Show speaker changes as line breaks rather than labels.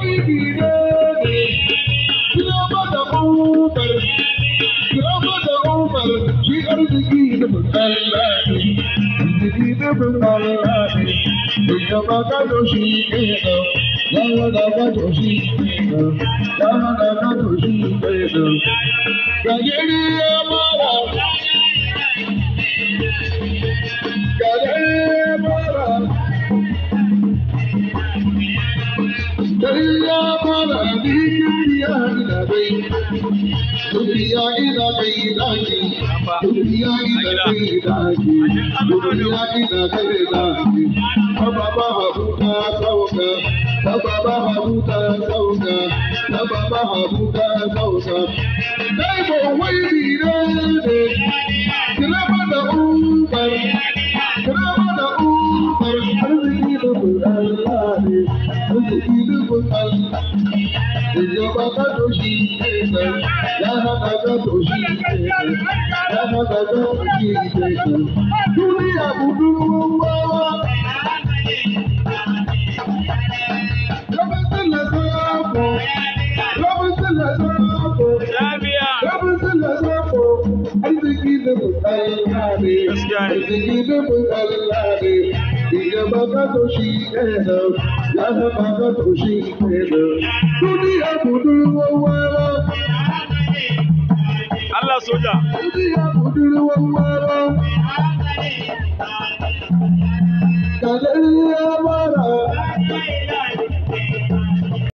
wai ne ne. Kirama da Umar, kirama da Umar, shi arziki nufin Allah ne, arziki nufin Allah ne. Ìjọba kájọ sí kéèdè, yàrá kájọ sí kéèdè, yàrá kájọ sí kéèdè. Gàgérí mara, gàgérí mara, gàgérí mara, ní duniya ina bai, duniya ina bai daki, duniya ina bai daki, duniya ina bai daki. Baba Habu ta sauka, Baba Habu ta sauka, Baba Habu ta sauka. Dai bo wai bi ne ne, kirama da Umar, kirama da Umar, arziki nufin Allah ne, arziki nufin Allah. Ìjọba kájọ sí ẹ̀sẹ̀, yàrá kájọ sí ẹ̀sẹ̀, yàrá kájọ sí ẹ̀sẹ̀. Dúníyà búburú wá wá.
Lafiya.
Arziki nufin Allah ne, arziki nufin Allah ne. Ìjọba kájọ sí ẹ̀sẹ̀, yàrá kájọ sí ẹ̀sẹ̀. Dúníyà búburú wá wá.
Allah soja.
Duniya budurwar wara. Kadar